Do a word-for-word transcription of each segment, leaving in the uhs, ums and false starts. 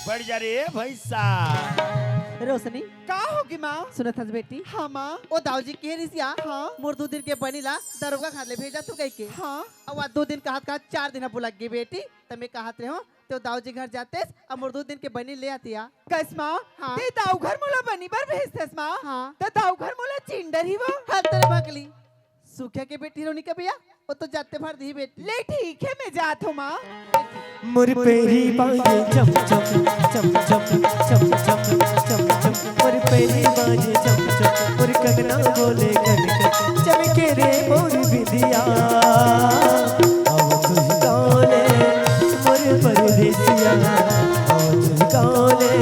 बढ़ जा रे भैंसा। रोशनी, का होगे माँ? सुनत हस बेटी? हाँ माँ। ओ दाऊ जी के रिसिया, हाँ। मोर दू दिन के बनी ला दरोगा खाद ले भेजा तू कहिके। हाँ। अब आज दू दिन कहत कहत चार दिन ह बुलक गे बेटी, त मैं कहत रहे हूँ तो दाऊ जी घर जातेस, अब मोर दू दिन के बनी ले आतिया। कस माँ? हाँ। ते दाऊ घर मोला बनी बर भेजतेस माँ? हाँ। त दाऊ घर मोला चिंडर ही वो। हर तेरे भकली। सुखिया के बेटी रोनी का भैया, वो तो जाते भर दी बेटी। ले ठीक है, मैं जात हूँ माँ। मोर पैरी बाजे चम चम, चम चम, चम चम, चम चम। मोर पैरी बाजे चम चम, मोर कंगना बोले कन कन। चमके रे मोर बिंदिया, अब तुझ गाँव ले मोर परदेसिया, अब तुझ गाँव ले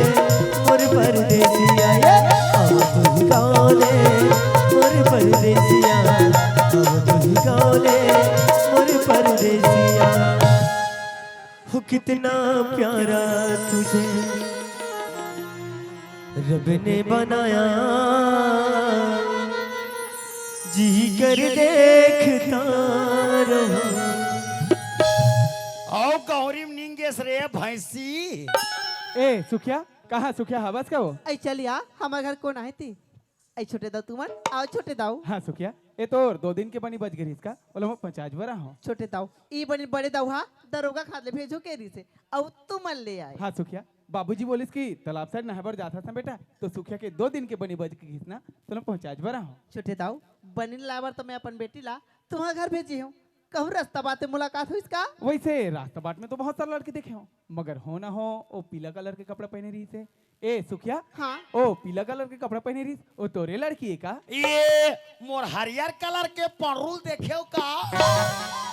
मोर परदेसिया, ये अब तुझ गाँव ले मोर परदेसिया, अब तुझ गाँव ले मोर परदेसिया। हो कितना प्यारा तुझे रब ने बनाया, जी कर देखता रहूं। आओ गौरी म निंगेस रे भैंसी। ए सुखिया, कहाँ सुखिया हवस का वो? ऐ चलिया, हमार घर कोन आहे ती? ऐ छोटे दाऊ तुमन, आओ छोटे दाऊ। हाँ सुखिया, ए तोर दो दिन के बनी बच गे रिहिस का? ओला मैं पहुँचाज बर आहों। छोटे दाऊ, ई बनी बड़े दाऊ हा दरोगा खाद ले भेजो के रिहिसे, अउ तुमन ले आए। हाँ सुखिया, बाबूजी बोलिस कि तालाब साइड नहाए बर जात हस ना बेटा, तो सुखिया के दो दिन के बनी बच गे रिहिस ना, तो ओला पहुँचाज बर आहों। छोटे दाऊ, बनी लाए बर तो मैं अपन बेटी ला तुम्हार घर भेजे हूँ, कहूँ रास्ता बाट में मुलाकात होइस का? वैसे रास्ता बाट में तो बहुत सारा लड़की देखे हूँ, मगर हो ना हो, ओ पीला कलर के कपड़ा पहने रिहिसे। ए सुखिया, हाँ। ओ पीला कलर के कपड़ा पहने रिहिस, ओ तोरे लड़की है का? ये मोर हरियर कलर के पड़रूल देखेव का?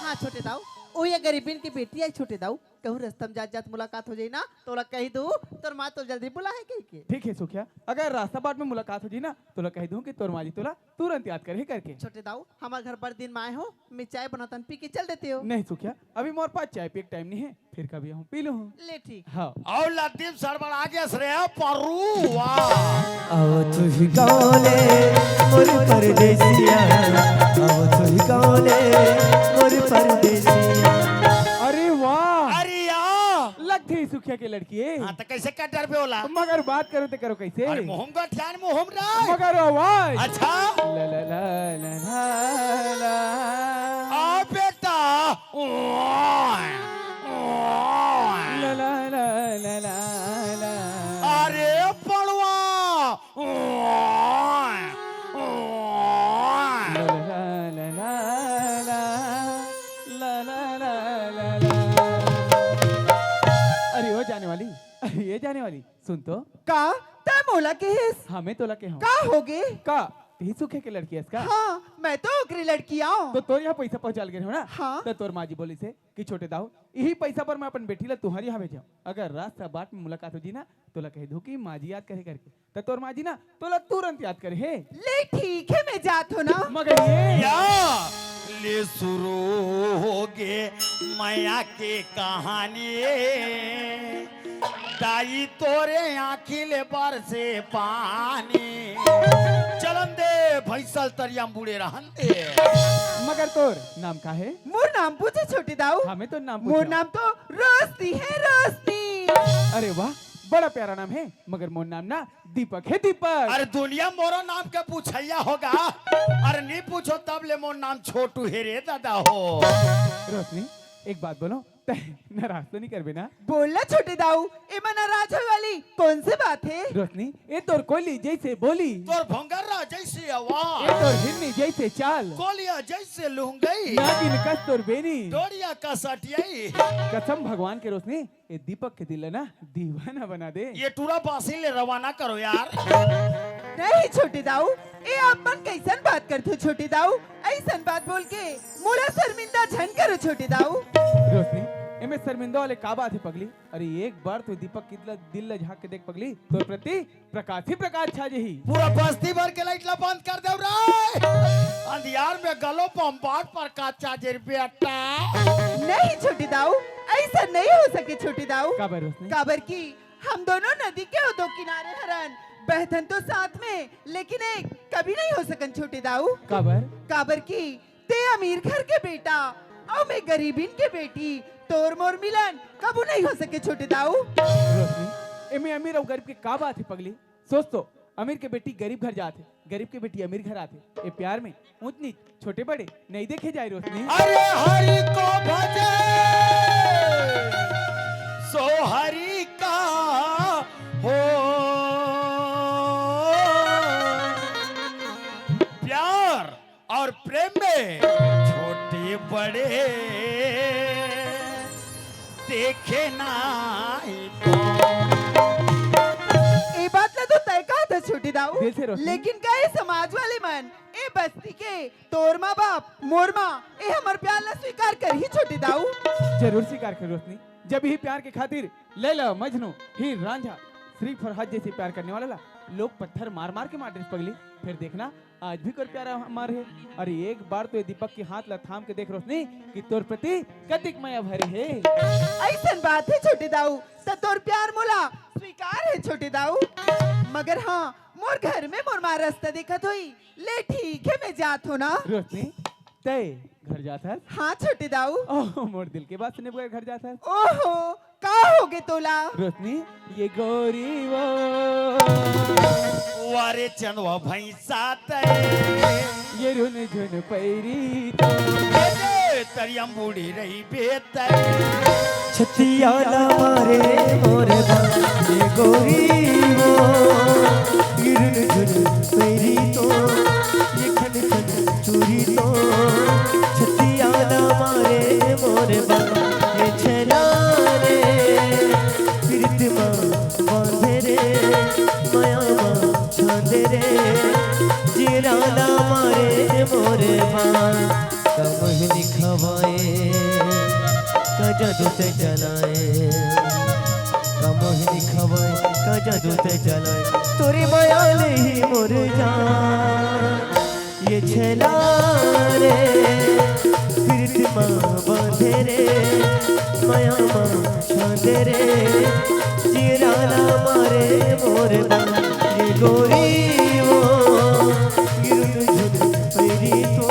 हाँ छोटे दाऊ, ओ ये गरीबिन के बेटी है छोटे दाऊ, कहूँ रस्ता म जात जात मुलाकात हो जाई ना, तोला कही दू, तोर माँ तो जल्दी बुलाए कहिके। ठीक है सुखिया, अगर रास्ता बाट में मुलाकात हो जाई ना, तोला कही दू कि तोर माँ जी तोला तुरंत याद करही करके। छोटे दाऊ, हमार घर बड़ दिन में आए हो, मैं चाय बनातन, पी के चल देते हो। नहीं सुखिया, अभी मोर पास चाय पिए के टाइम नहीं है, फिर कभी हम पी लूँ। ले ठीक। हाँ। अउ लद्दी म सड़बड़ा गेस रे पड़रू, वाह। अउ तुही गाँव ले मोर परदेसिया, अउ तुही गाँव ले मोर परदेसिया। अरे वाह। अरे या। लगथे सुखिया के लड़की ए। हाँ, त कैसे कटर पे होला? मगर बात करो ते करो कैसे? अरे मोहम का ध्यान मोहम राय। मगर आवाज। अच्छा। ला ला ला ला ला ला। आ बेटा। ओए, ओए। ला ला ला ला ला ला। अरे पड़वा। ओए, ओए। ला ला ला ला ला। ला ला ला ला ला। अरे ओ जाने वाली, अरे ये जाने वाली, सुन तो। का? तै मोला केहेस? हाँ, मैं तोला केहों। का होगे? का? तेही सुखे के लड़की हस का? हाँ, मैं तो ओकरी लड़की आंव। तो तोर यहाँ पैसा पहुँचाल गे हो ना? हाँ। तो तोर माँ जी बोलिसे कि छोटे दाऊ, इही पैसा पर मैं अपन बेटी ला तुहर यहाँ भेजों। अगर रास्ता बाट में मुलाकात हो जी ना, तोला कह दो कि माँ जी याद करे करके। त तोर माँ जी ना तोला तुरंत याद करे हे। ले ठीक है, मैं जात हों ना। मगर ये या ले शुरू होगे मया के कहानी। दाई तोरे आँखी ले बरसे पानी। चलन दे भैंसल तरिया म बूड़े रहन दे। मगर तोर नाम का हे? मोर नाम पूछे छोटे दाऊ? हाँ, मैं तो नाम मोर पूछों। नाम तो रोशनी हे, रोशनी। अरे वाह, बड़ा प्यारा नाम हे, मगर मोर नाम ना दीपक हे, दीपक। अरे दुनिया मोरो नाम के पूछैया होगा। अरे नी पूछों तब ले मोर नाम छोटू हे रे दादा हो। रोशनी, एक बात बोलों, तै नाराज तो नी करबे ना? बोल ना छोटे दाऊ, एमा नाराज होय वाली कौन से बात हे? रोशनी, ए तोर कोयली जैसे बोली। तोर भोंगरा जैसे आवाज। ए तोर हिरनी जैसे चाल। कोलिया जैसे लुंगई। नागिन कस तोर बेनी। डोरिया कस अटियाई। कसम भगवान के रोशनी, ए दीपक के दिल ला ना दीवाना बना दे। ये टूरा बासी ले रवाना करो यार। नहीं छोटे दाऊ, ए आप मन कैसन बात करथो छोटे दाऊ? ऐसन बात बोल के मोला शर्मिंदा झन करो छोटे दाऊ। रोशनी, एमे शर्मिंदा वाले का बात हे पगली? अरे एक बार तो दीपक के दिल ला, दिल ला झांक के देख पगली, तोर प्रति प्रकाश ही प्रकाश छा जही। पूरा बस्ती भर के लाइट ला बंद कर देव रे। अंधियार में गलो बम्बाट प्रकाश छा जही रे बेटा। नहीं छोटे दाऊ, ऐसा नहीं हो सके छोटे दाऊ। काबर रोशनी? काबर कि हम दोनों नदी के ओ दो किनारे हरन, बहथन तो साथ में, लेकिन एक कभी नहीं हो सकन छोटे दाऊ। काबर? काबर कि ते अमीर घर के बेटा अउ मैं गरीबिन के बेटी, तोर मोर मिलन कभू नहीं हो सके छोटे दाऊ। रोशनी, एमे अमीर अउ गरीब के का बात हे पगली? सोच तो, अमीर के बेटी गरीब घर जात हे, गरीब के बेटी अमीर घर आत हे। ए प्यार में ऊंच नीच, छोटे बड़े नहीं देखे जाए रोशनी। अरे हरि को भजे सो हरि का हो। प्यार और प्रेम में छोटे बड़े देखे नाही को। ए बात ला तो तय कहा था छोटे दाऊ, दिल से रोशनी। लेकिन का ए समाज वाले मन, ए बस्ती के, तोर माँ बाप, मोर माँ, ए हमर प्यार ला स्वीकार करही छोटे दाऊ? जरूर स्वीकार कर रोशनी। जब ही प्यार के खातिर लैला, मजनू, हीर, रांझा, श्री फरहाद जैसे प्यार करने वाला ला लोग पत्थर मार मार के मार देस पगली, फिर देखना आज भी तोर प्यार अमर हे। अरे एक बार तो ये दीपक के हाथ ला थाम के देख रोशनी कि तोर प्रति कतिक मया भरे हे। ऐसन बात हे छोटे दाऊ, त तोर प्यार मोला स्वीकार हे छोटे दाऊ। मगर हाँ, मोर घर में मोर माँ रस्ता देखत होई। ले ठीक हे, मैं जात हो ना। रोशनी, तय घर जात हस? हाँ छोटे दाऊ। ओह, मोर दिल के बात सुने बगैर घर जात हस? ओहो, का होगे तोला? रोशनी, ये गोरी वो। वारे चंदवा भैंसा तय। ये रुन झुन पैरी तो। ए, तरियम बूढ़ी रही बेतय। छतिया ला मारे मोर बा, ये गोरी वो। ये रुन झुन पैरी तो, ये खन खन चूरी तो। छतिया ला मारे मोर बा, ये छेला रे। प्रीत मा बांधे रे, मया मा छांदे रे, जीरा ला मारे मोर बा। का मोहिनी खवाए, का जादू ते चलाए, का मोहिनी खवाए, का जादू ते चलाए, तोरे मया ले ही मोर जान। ये छेला रे, प्रीत मा बांधे रे, मया मा छांदे रे, जीरा ला मारे मोर बा। ये गोरी वो, ये रुन झुन पैरी तो,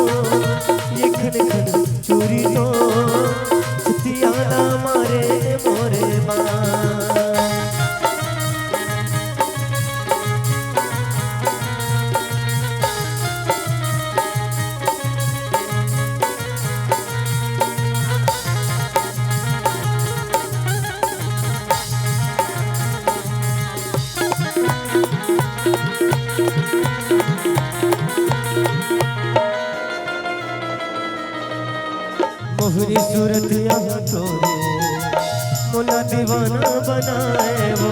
ये खन खन चूरी तो, छतिया ला मारे मोर बा। मोहनी सूरत यहाँ तोरे, मोला दीवाना बनाए वो,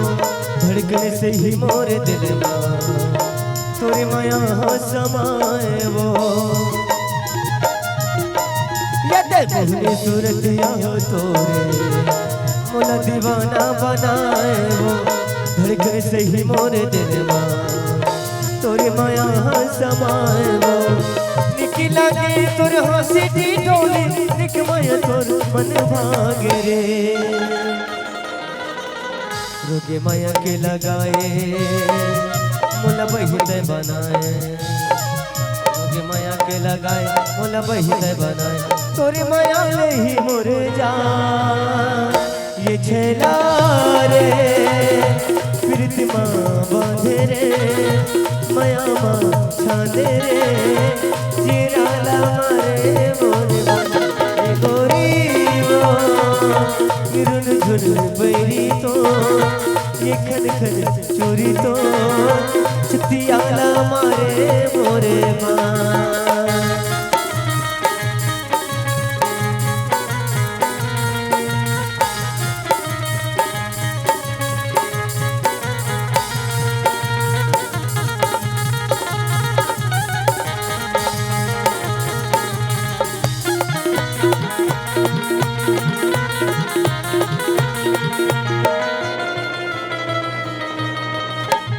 धड़कन से ही मोर दिल मा, तोरे मया समाए वो। ये दे मोहनी सूरत यहाँ तोरे, मोला दीवाना बनाए वो, धड़कन से ही मोर दिल मा, तोरे मया समाए वो। निक लागे तोर हंसी ठिठोली, निक मया तोर मन भागे रे। रोगे मया के लगाए, मोला बहिते बनाए। रोगे मया के लगाए, मोला बहिते बनाए। तोरे मया ले ही मोर जान। ये छेला रे, प्रीत मा बांधे रे, मया मा छांदे रे, जीरा ला मारे मोर बा। ये गोरी वो, ये रुन झुन बैरी तो, ये खन खन चूरी तो, छतिया ला मारे मोर बा।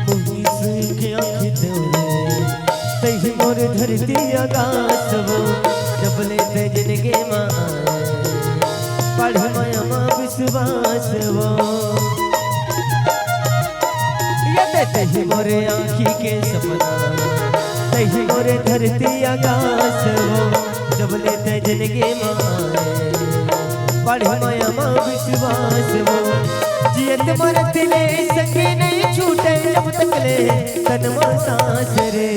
मोहिनी सुन के आँखी देवले, तही मोर धरती आकाश वो, जब ले ते जिनगी मा आए, पढ़ मया मा विश्वास वो। ये ते तही मोर आँखी के सपना, तही मोर धरती आकाश वो, जब ले ते जिनगी मा आए। पढ़े मया मा विश्वास वो, जियत मरत ले संगे नहीं छूटे, जब तक ले तन मा सांस रे।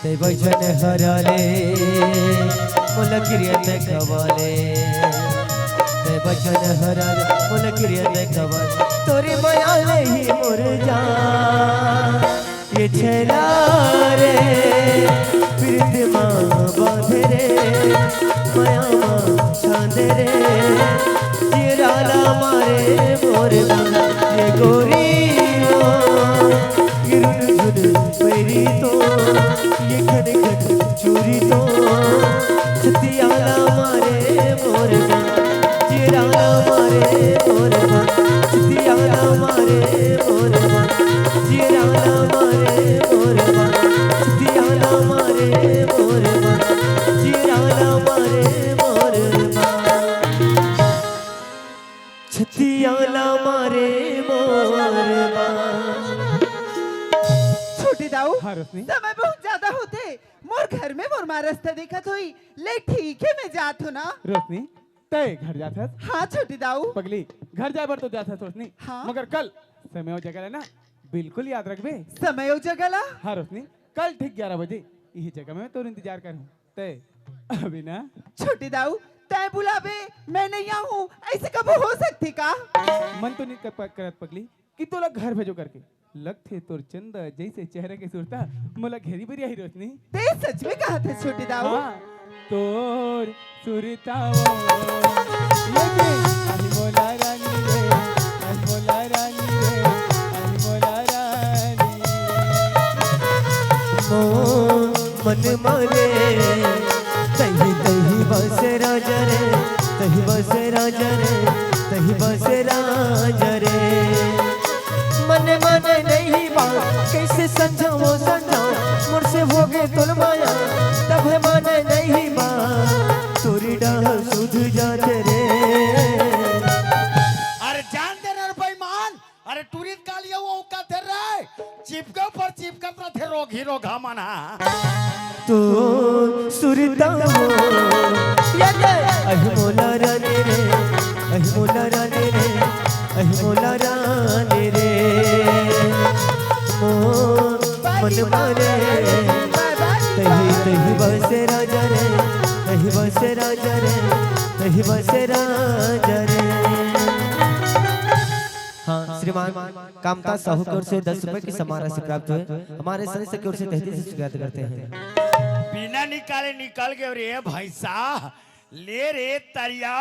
तै बचन हरा ले, मोला किरिया तै खवा ले। तै बचन हरा ले, मोला किरिया तै खवा ले। तोरी मया ले ही मोर जान। ये छैला रे, प्रीत मा बांधे रे, मया मा छांदे रे, ये राला मारे मोर मन, ये गोरी ओ, ये रुन झुन पैरी तो, ये खन खन चूरी तो, छतियाला मारे मोर मन, चिराला मारे मोर मन, छतियाला मारे मोर मन, चिराला मारे मोर मन, छतियाला मारे मोर मन, चिराला मारे मोर मन, छतियाला मारे मोर मन। छोटे दाऊ, हाँ, रोशनी। समय बहुत ज्यादा होथे। मोर घर में मोर माँ रस्ता देखत होही। ले ठीक हे, मैं जात हों ना। रोशनी, तै घर जात हस? हाँ, छोटे दाऊ। पगली, घर जाए बर तो जात हस रोशनी। हाँ। मगर कल समय अउ जगह ला ना बिल्कुल याद रखबे। समय अउ जगह ला? हाँ रोशनी, कल ठीक ग्यारह बजे इही जगह में तोर इंतजार करहूँ। तै अभी ना। छोटे दाऊ, तै बुलाबे, मैं नहीं आहूँ, अइसे कभू हो सकथे का? मन तो नहीं कर पा-, करत पगली, कि तोला घर भेजो करके। लगथे तोर चंदा जइसे चेहरा के सुरता, मोला घेरी बेरी आही रोशनी। तै सच में कहत हस छोटे दाऊ? हाँ, तोर सुरता वो। ये दे, आही मोला रानी रे, आही मोला रानी रे, आही मोला रानी। ओ मन मारे, तही तही बस राजा रे, तही बस राजा रे, तही बस राजा रे। मन मन नहीं बा, कैसे समझाओ समझाओ, मोर से हो गए तोर माया, तब है मन नहीं बा, तोरी डाह सुध जात रे। अरे जान दे ना रे बेईमान, अरे टूरी कालिया वो का थे रे, चिपके ऊपर चिपकत रथे रोगी रोगा मन हा। तो सुरता हो, या ले। अहि मोला रानी रे, अहि मोला रानी रे, अहि मोला रानी रे। ओ मन मारे, तही तही बसे राजा रे, तही बसे राजा रे, तही बसे राजा रे। हाँ श्रीमान, कामता साहू की ओर से दस रुपए की सम्मान राशि प्राप्त हुई। हमारे सदस्य की ओर से तहे दिल से शुक्रिया अदा करते हैं। बिना निकाले निकल गए रे भैंसा। ले रे तरिया,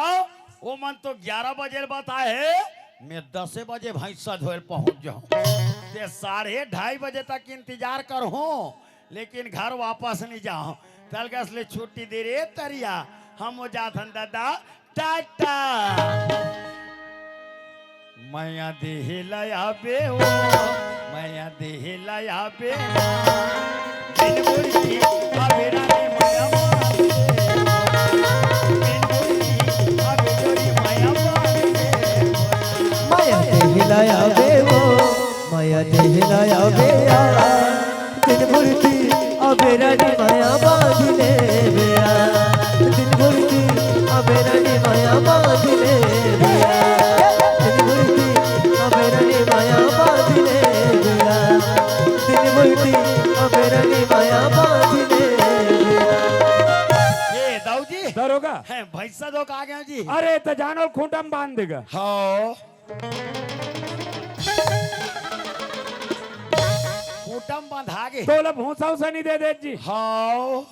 ओ मन तो ग्यारह बजे बताए हे, मैं दसे बजे भैंसा धोए पहुंच जाऊं। ते साढ़े ढाई बजे तक इंतजार करहूं, लेकिन घर वापस नहीं जाऊं। तलगस ले छुट्टी दे रे तरिया, हम हो जात हन दादा टाटा। मया देहे लया बे ओ, मया देहे लया बे। बिन बुढ़ी अबे रानी मया बांधे। बिन बुढ़ी अबे जोड़ी मया बांधे। मया देहे लया बे ओ, मया देहे लया बे आ। दिन भर की अबे रानी माया बांध ले बेया। दिन भर की अबे रानी माया बांध ले बेया। दिन भर की अबे रानी माया बांध ले बेया। दिन भर की अबे रानी माया बांध ले बेया। ए, दाऊ जी। दरोगा। हैं, भैंसा दो कहाँ गया जी? अरे, त जानो खूंटा में बांध देगा। हाँ। खूंटा म बंधा गे। तोला भूसा उसा नहीं दे देत जी। हाव।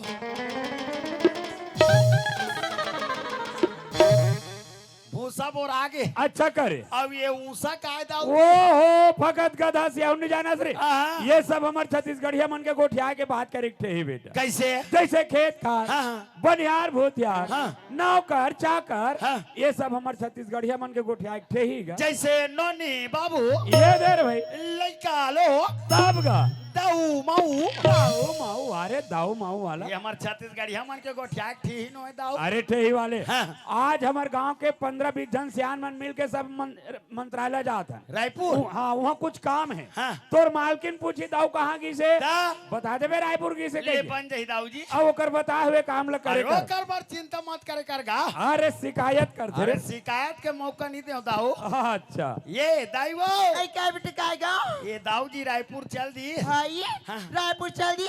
भूसा बोरा गे। अच्छा करे। अब ये ऊसा कायदा। ओहो, फकत गधा से अउ नहीं जाना रे। हाँ। ये सब हमर छत्तीसगढ़िया मन के गोठिया के बात करे के ठेही बेटा। कैसे? जैसे खेत खार। हाँ, हाँ। बनिहार भूतिहार, हाँ। नौकर, चाकर, हाँ। ये सब हमर छत्तीसगढ़िया मन के गोठिया एक ठे ही गा। जैसे नोनी बाबू, ये दे रे भाई। लइका लो। तब गा। दाऊ माऊ। दाऊ माऊ, अरे दाऊ माऊ वाला। ये हमर छत्तीसगढ़िया मन के गोठिया के ठीही नोहे दाऊ। अरे ठेही वाले। हाँ। आज हमर गांव के पन्द्रह बीस झन सियान मन मिल के सब मन-, मंत्रालय जात हन। रायपुर? उ-, हाँ, उहाँ कुछ काम हे। हाँ। तोर मालकिन पूछी, "दाऊ कहाँ गिसे?" ता? बता देबे, "रायपुर गिसे," ले कहिके। बन जाही दाऊ जी। अब ओकर बताए हुए काम ल करे अरे कर। ओकर बर चिंता मत करे कर गा। अरे शिकायत करथे अरे रे। शिकायत के मौका नहीं देव दाऊ। अच्छा। ये दाई वो। ऐ का बेटे का गा? ये दाऊ जी रायपुर चल दी। हाँ, ये हाँ। रायपुर चल दी।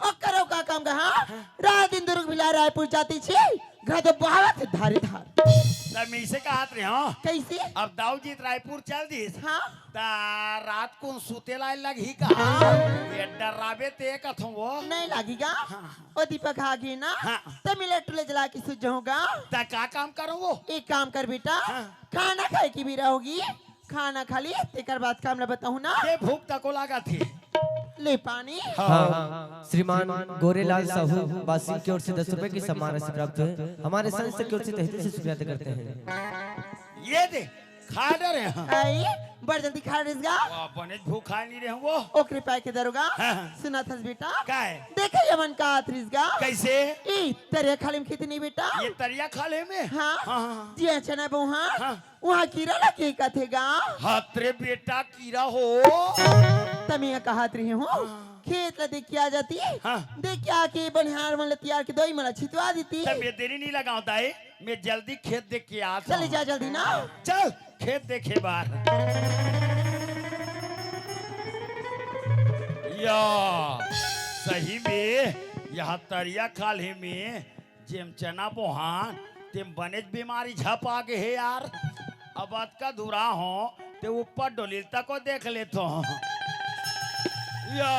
ओकरो का काम गा, हाँ? हाँ। रात दिन दुर्ग भिला रायपुर जाती छी, घर तो बहावत हे धारे धार। तब मैं इसे कहत रहे हूँ। कैसे? अब दाऊ जी रायपुर चल दिस। हाँ। ता रात को सुते ला लगही का? हाँ। ये डरावे ते कथों वो। नहीं लागी गा? हाँ। ओ दीपक आ गई ना? हाँ। तो मिले टुले जला के सुत जाऊंगा। ता का काम करूँ वो? एक काम कर बेटा, हाँ। खाना खाए की भी रहोगी, खाना खा ली, तेकर बाद काम ला बताहूँ ना। ये भूख तको लागत हे। ले पानी। हाँ, श्रीमान गोरेलाल साहू वासी की ओर से दस रुपए की सम्मान राशि प्राप्त हुई। हमारे संस्था की ओर से तहे दिल से शुक्रिया अदा करते हैं। ये दे, खा डरे हैं। आई, बड़ जल्दी खा रिस गा। वो अपने भूख खा नहीं रहे वो। ओकरे पाए के दरोगा। हाँ, हाँ। सुना थस बेटा। का है? देखे यमन का आत रिस गा। कैसे? ई, तरिया खाली में खेती नहीं बेटा। ये तरिया खाली में? हाँ। हाँ, हाँ, हाँ। जी अच्छा ना बहु हाँ। हाँ। उहाँ कीरा लगे कथे गा। हात रे बेटा कीरा हो। तमे कहत रही हूँ। हाँ। खेत ला देख के आ जाती। हाँ। देख के आके बनिहार मन ला तियार के दवाई मन ला छितवा देती। तब ये देरी नहीं लगाओ दाई, मैं जल्दी खेत देख के आता चले हूँ। जा जल्दी ना। चल खेत देखे बार। या सही में यहाँ तरिया खाली में जेम चना बोहान, तेम बनेच बीमारी झपा गे हे यार। अब अतका दूरा हो, ते ऊपर डोलिल तको देख लेथो। या,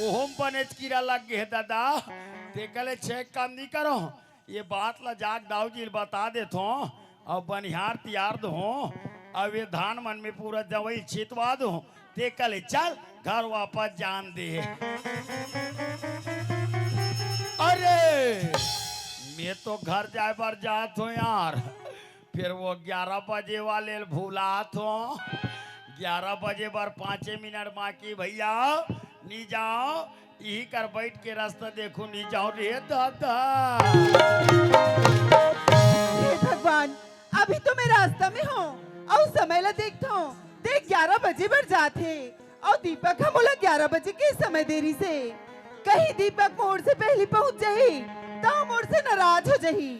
ओहोम बनेच कीरा लग गे हे दादा। ते कले छेक काम नी करो। ये बात ला जाके दाऊ जी ल बता देथो। अब बनिहार तियार दो, अब ये धान मन में पूरा दवाई छितवा दो। ते कले चल घर वापस जान दे। अरे मैं तो घर जाए बर जात हूँ यार, फिर वो ग्यारह बजे वाले ल भुलात हूँ। ग्यारह बजे बर पाँचे मिनट बाकी भैया, नी जाओ, यही कर बैठ के रास्ता देखो, नी जाओ रे दादा। हे भगवान, अभी तो मैं रास्ता में हूँ, अउ समय ला देखथो, देख ग्यारह बजे बर जात हे, अउ दीपक ह मोला ग्यारह बजे के समय दे रिस हे। कहीं दीपक मोर से पहली पहुँच जाही, त मोर से नाराज हो जाही।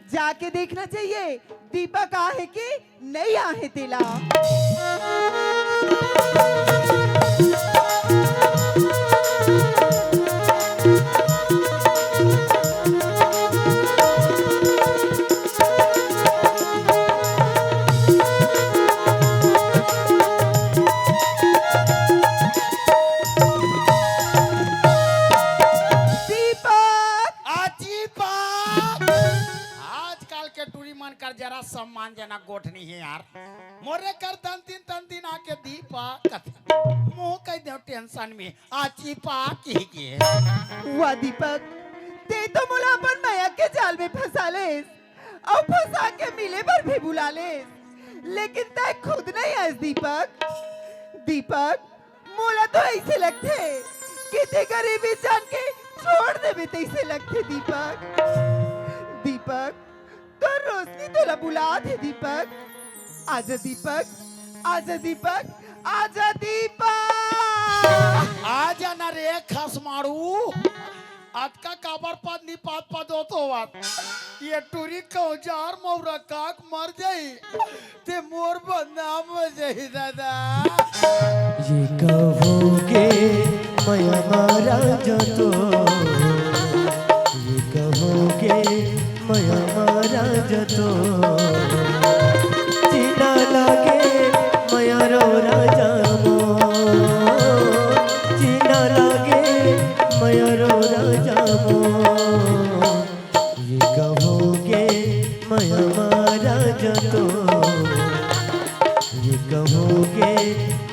जाके देखना चाहिए, दीपक आहे कि नहीं आहे तेला। दीपक। आ दीपक। आजकल के टूरी मन कर जरा सम्मानजनक गोठ नहीं है यार। मोरे कर दन दिन तन दिन आके दीपक कथे। मुँह कह दे टेंशन में। आ चीपा की के। वाह दीपक, ते तो मोला अपन मया के जाल में फंसा लेस, अउ फंसा के मिले बर भी बुला लेस, लेकिन तै खुद नहीं आयस दीपक। दीपक, मोला तो ऐसे लगथे कि ते गरीबी जान के छोड़ देबे तैसे लगथे दीपक। दीपक, तोर रोशनी तोला बुलात हे दीपक। आजा दीपक, आजा दीपक, आजा दीपक। आजा ना रे खसमाड़ू, अतका काबर पद निपात पद होत होवत। ये टूरी कौजार मौरा काक मर जाई। ते मोर बदनाम हो जाही दादा। ये कहोगे मैं मारा जतो, ये कहोगे मैं मारा जतो, जीना लागे मैं रो राजा मो, जीना लागे मैं रो राजा मो। ये कहोगे मैं मारा जतो, ये कहोगे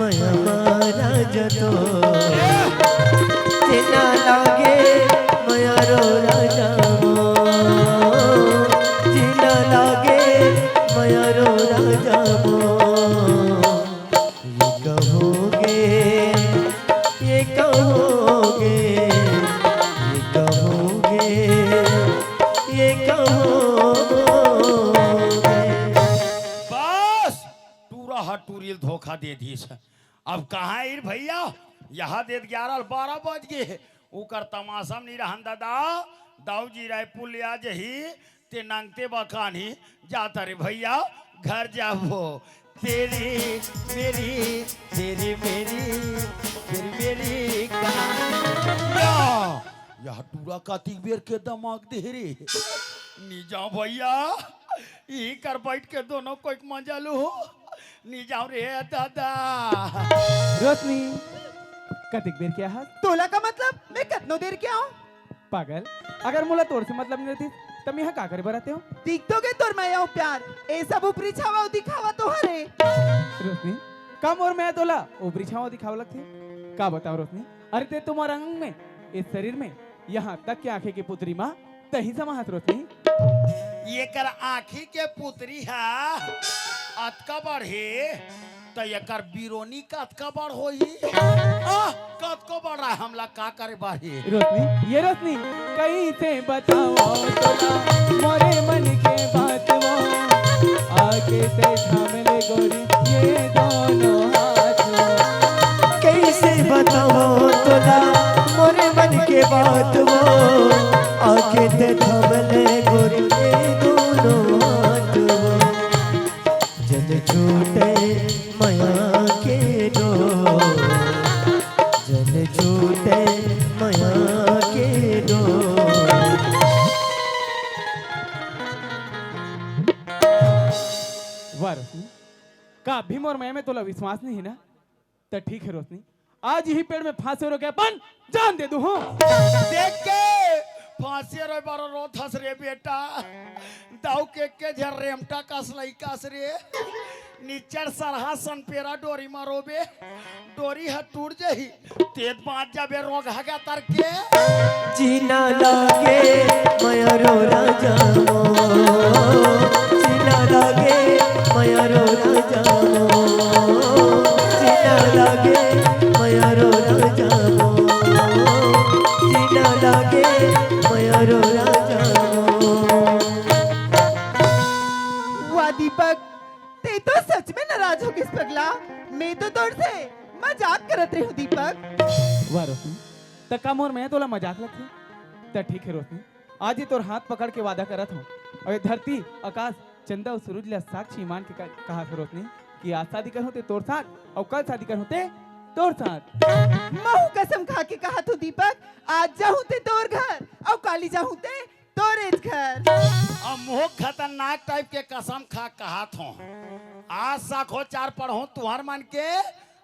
मैं मारा जतो, जीना लागे मैं रो राजा मो, जीना लागे मैं रो राजा मो। ये कहोगे, ये टूरा ह टूरी ल धोखा दे दिस। अब कहाँ आही भैया, यहाँ दे ग्यारह बारह बज गे। ओकर तमाशा म नइ रहन दादा, दाऊ जी रायपुर ले आ जही, ते नंगते बकानी जाता रे भैया, घर जाबो। तेरी मेरी, तेरी मेरी, तेरी मेरी कहानी। या, यह टूरा कतिक बेर के दमाक दे रे। नी जाओ भैया, इही कर बैठ के दोनों कोई मजा लो। नी जाओ रे दादा। रोशनी, कतिक बेर के आहस? तोला का मतलब, मैं कतनो देर के आऊं? पागल, अगर मोला तोर से मतलब नहीं रहती, त मैं यहाँ का करे बर आते हो? दिख तो गे तोर मया अउ प्यार, ए सब ऊपरी छावा अउ दिखावा तो हरे। रोशनी, का मोर मया तोला ऊपरी छावा दिखावा लगथे? का बताओ रोशनी, अरे ते तुम्हार अंग में, इस शरीर में, यहाँ तक के आंखें के पुतरी मा तही समा हस रोशनी। एकर आंखी के पुतरी हा अतका बड़ हे, त एकर बिरोनी कतका बड़ होही? आह, कतको बड़ रहा, हमला का करे बर हे? रोशनी, ये रोशनी, कइसे बताओ तोला मोरे मन के बात वो, आके ते थाम ले गोरी ये दोनों हाथ वो। कइसे बताओ तोला मोरे मन के बात वो, आके ते थाम ले गोरी ये दोनों हाथ वो। जन छूटे मया के डोर, जन छूटे मया के डोर। वाह रोशनी, का अभी मोर मया में तोला विश्वास नहीं हे ना? त ठीक हे रोशनी, आज इही पेड़ में फांसी रोय के अपन जान दे दूं हूँ। देख के फांसी रोय बर रोत हस रे बेटा, दाऊ के के झर रेमटा कस लइका हस रे, निच्चर सरहा सन पेरा डोरी मा रोबे, डोरी ह टूट जही, तेत बांच जाबे रोगहा के तर के। जीना लागे मया रो राजा मो, जीना लागे मया रो राजा मो, जीना लागे मया रो राजा मो, जीना लागे मया रो राजा मो। वाह दीपक, ते तो सच में नाराज हो गिस पगला। मैं तो तोर से मजाक करत रहे हूँ दीपक। वाह रोशनी, त का मोर मया तोला मजाक लगथे? त ठीक हे रोशनी, आज ही तोर हाथ पकड़ के वादा करत हूँ, अउ ये धरती, आकाश, चंदा अउ सूरज ला साक्षी मान के कह-, कहा था रोशनी कि आज शादी करहूँ ते तोर साथ, अउ कल शादी करहूँ ते तोर साथ। महू कसम खा के कहा थू दीपक, आज जाहूँ ते तोर घर, अउ काली जाहूँ ते तोरेच घर। अब मुँह खतरनाक टाइप के कसम खा कहा थो, आज साखोचार पढ़हूँ तुहर मन के,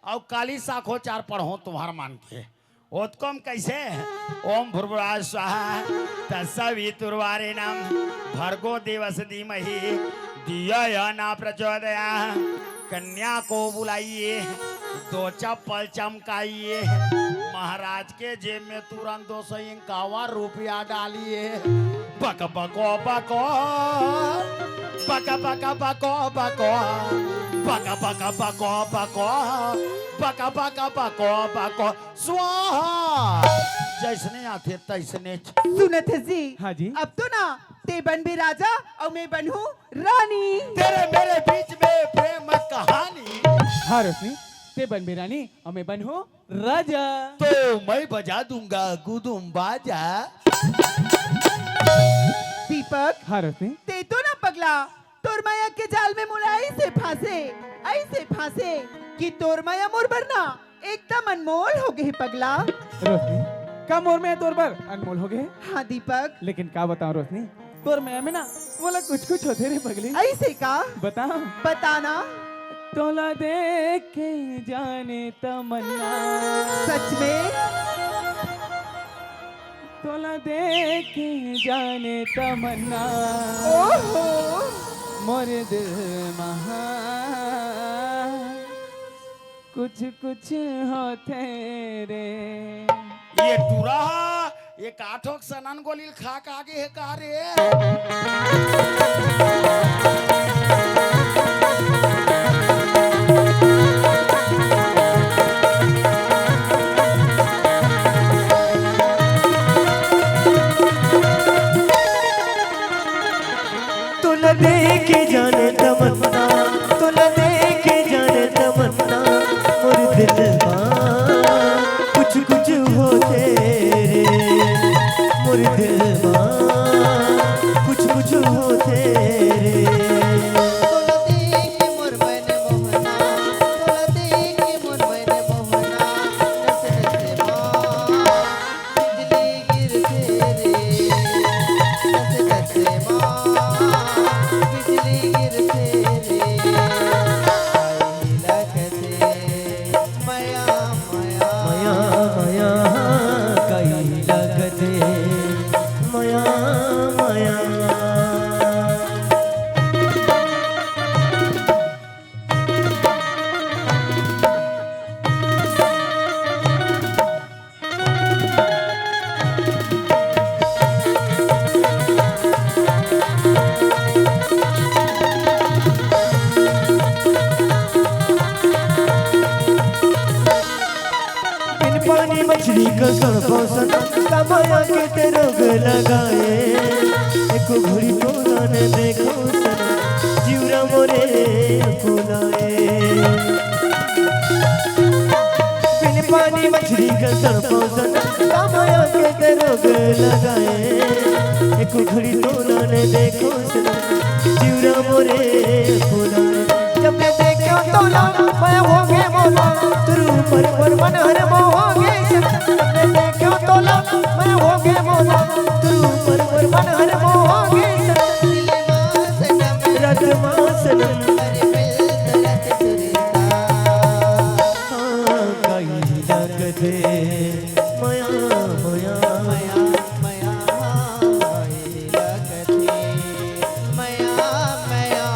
अउ काली साखोचार पढ़हूँ तुहर मन के। ओतको म कइसे? ओम भूर्भुवः स्वाहा तत्सवितुर्वरेण्यं भर्गो देवस्य धीमहि धियो यो न प्रचोदयात्। कन्या को बुलाइए, दो चप्पल चमकाइए, महाराज के जेब में तुरंत दो सौ इक्यावन रुपया डालिए। बक बको बको, बक बक बको बको, बक बक बको बको, बक बक बको बको। स्वाहा। जइसने आथे तइसने। सुनत हे जी? हाँ जी। अब तो ना ते बनबे राजा अउ मैं बनहूँ रानी। तेरे मेरे बीच में प्रेम कहानी। हाँ रोशनी, ते बनबे रानी अउ मैं बनहूँ राजा। तो मैं बजा दूंगा गुदुम बाजा। दीपक। हाँ रोशनी। ते तो ना पगला, तोर मया के जाल में मोला अइसे फांसे, अइसे फांसे कि तोर मया मोर बर ना एकदम अनमोल हो गे हे पगला। रोशनी, का मोर मया तोर बर अनमोल हो गे हे? हाँ दीपक। लेकिन का बताओं रोशनी, तोर मया में ना मोला कुछ कुछ होथे रे पगली। अइसे का? बता। बता ना। तोला देख के जाने तमन्ना। सच में? तोला देख के जाने तमन्ना। ओहो। मोर दिल महा कुछ कुछ होथे रे। ये टूरा हा, ये का ठोक सनन गोली ल खा के आगे हे का रे? तोला देख के जाने तमन्ना, तोला देख के श्री कसम पौसन कमाया के ते रोग लगाए, एको घड़ी तोला ने देखो सनम, जीवरा मोरे कुलाए। बिन पानी मछली कसम पौसन कमाया के ते रोग लगाए, एको घड़ी तोला ने देखो सनम, जीवरा मोरे कुलाए। जब मैं देखो तोला मैं हो गे मोला, तुरु पर पर मन हर मोह हो गे सनम। जब मैं देखो तोला मैं हो गे मोला, तुरु पर पर मन हर मोह हो गे सनम। रत मासन हाँ, कही लगते मया, मया, मया, मया, लगते मया, मया।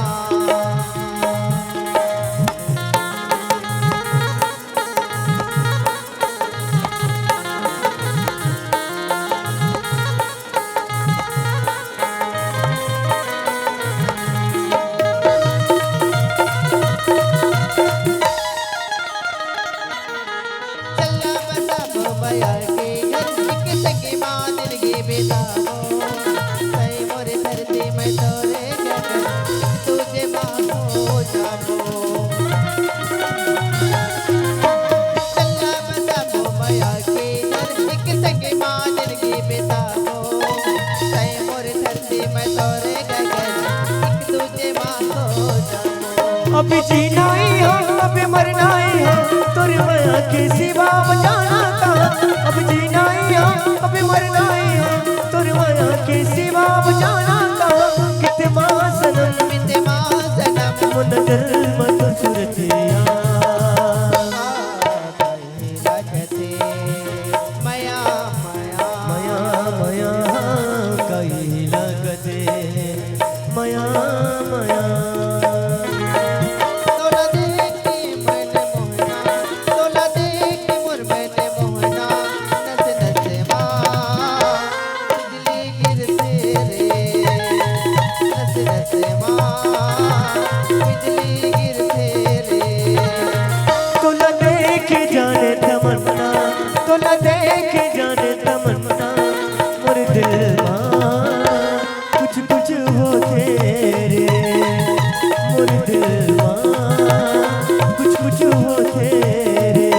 चल्ला बसाबो बया के घर, एक संगे माँ जिनगी बिताबो। तै मोरे धरती मैं तोरे गगन, तुझे माँ हो जाबो। चल्ला बसाबो बया के घर, एक संगे माँ जिनगी बिताबो। तै मोरे धरती मैं तोरे गगन, एक दूजे माँ हो जाबो। अब जीना ही हो, अब मरना ही हो, तोर मया के सिवा अब जाना कहाँ। अब जीना ही हो, अब मरना ही हो, तोर मया के सिवा अब जाना कहाँ। किते माँ सनम, किते माँ सनम, मुन दिल मत सुरतिया। लगते मया, मया। मया, मया, कही लगते मया, मया। तोला देख के मन मोहना, तोला देख के मोर मन मोहना, नस नस मा बिजली गिरथे रे, नस नस मा बिजली गिरथे रे। तोला देख जाने तमन्ना, तोला देख जाने तमन्ना, मोर दिल मा कुछ कुछ होथे रे, मोर दिल मा कुछ कुछ होथे रे,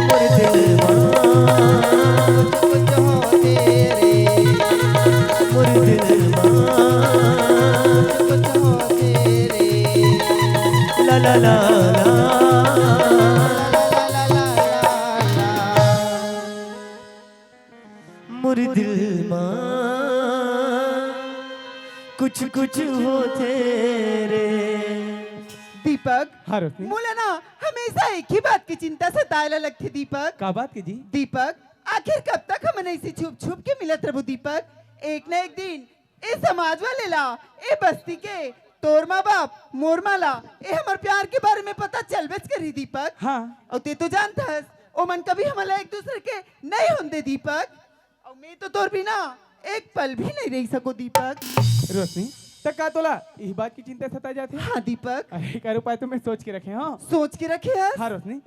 मोर दिल मा कुछ कुछ होथे रे, मोर दिल मा कुछ कुछ होथे रे। ला ला ला ला। मोर दिल मा कुछ कुछ होथे रे। दीपक, हाँ रोशनी। मोला ना हमेशा एक ही बात की चिंता सताए ला लगथे दीपक। का बात की जी? दीपक, आखिर कब तक हमन ऐसे छुप छुप के मिलत रहबो दीपक? एक ना एक दिन ए समाज वाले ला, ए बस्ती के, तोर माँ बाप, मोर माँ ला, ए हमर प्यार के बारे में पता चलबेच करही दीपक। हाँ। अउ ते तो जानत हस, ओमन कभी हमला एक दूसरे के नहीं होन दे दीपक। अउ मैं तो तोर बिना एक पल भी नहीं रह सको दीपक। रोशनी, त का तोला इही बात की चिंता सता जाथे? हाँ दीपक। अरे, एकर उपाय तो मैं सोच के रखे हँव। सोच के रखे हस? हाँ रोशनी,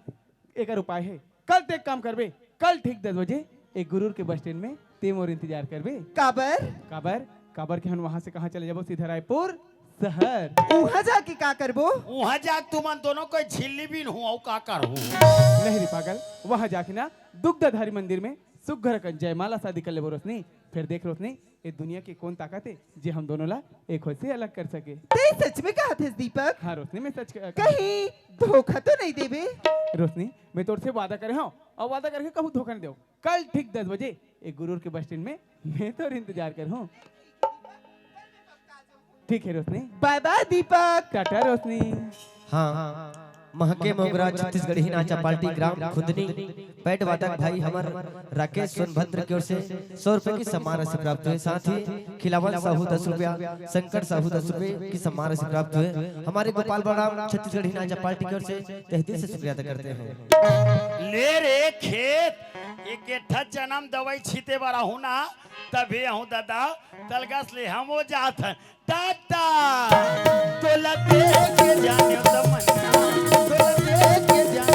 एकर उपाय हे, कल ते एक काम करबे, कल ठीक दस बजे एक गुरूर के बस स्टैंड में ते मोर इंतजार करबे। काबर? काबर? काबर के हम वहाँ से कहाँ चले जाबो, सीधा रायपुर शहर। उहाँ जाके का करबो? उहाँ जाके तुमन दोनों कोई झिल्ली बीनहूँ, अउ का करहूँ? नहीं रे पागल, वहाँ जाके ना दुग्धाधारी मंदिर में सुग्घर अकन जयमाला शादी कर लेबो रोशनी। फिर देख रोशनी, ए दुनिया के कौन ताकत हे जे हम दोनों ला एक होए से अलग कर सके। ते सच में कहत हस दीपक? हाँ रोशनी, मैं सच कह कहीं धोखा तो नहीं देबे? रोशनी, मैं तोर से वादा करे हँव अउ वादा करके कहूँ धोखा नहीं देवँव। कल ठीक दस बजे एक गुरूर के बस स्टैंड में मैं तोर इंतजार करहूँ। ठीक हे रोशनी। बाय बाय दीपक। टाटा रोशनी। हाँ, महके मोगरा छत्तीसगढ़ी नाचा पार्टी ग्राम खुदनी पैड वादक भाई हमर राकेश सोनभद्र की ओर से सौ रुपए की सम्मान राशि प्राप्त हुए। साथ ही खिलावन साहू दस रुपया, शंकर साहू दस रुपए की सम्मान राशि प्राप्त हुए। हमारे गोपाल बलराम छत्तीसगढ़ी नाचा पार्टी की ओर से तहे दिल से शुक्रिया अदा करते हैं। ले रे खेत, एक एठा जन्म दवाई छीते बर आहूँ ना, तभे आहूँ दादा, तलगस ले हम हो जात हन। टाटा। तोला देख के जाने तमन्ना, तोला देख के जाने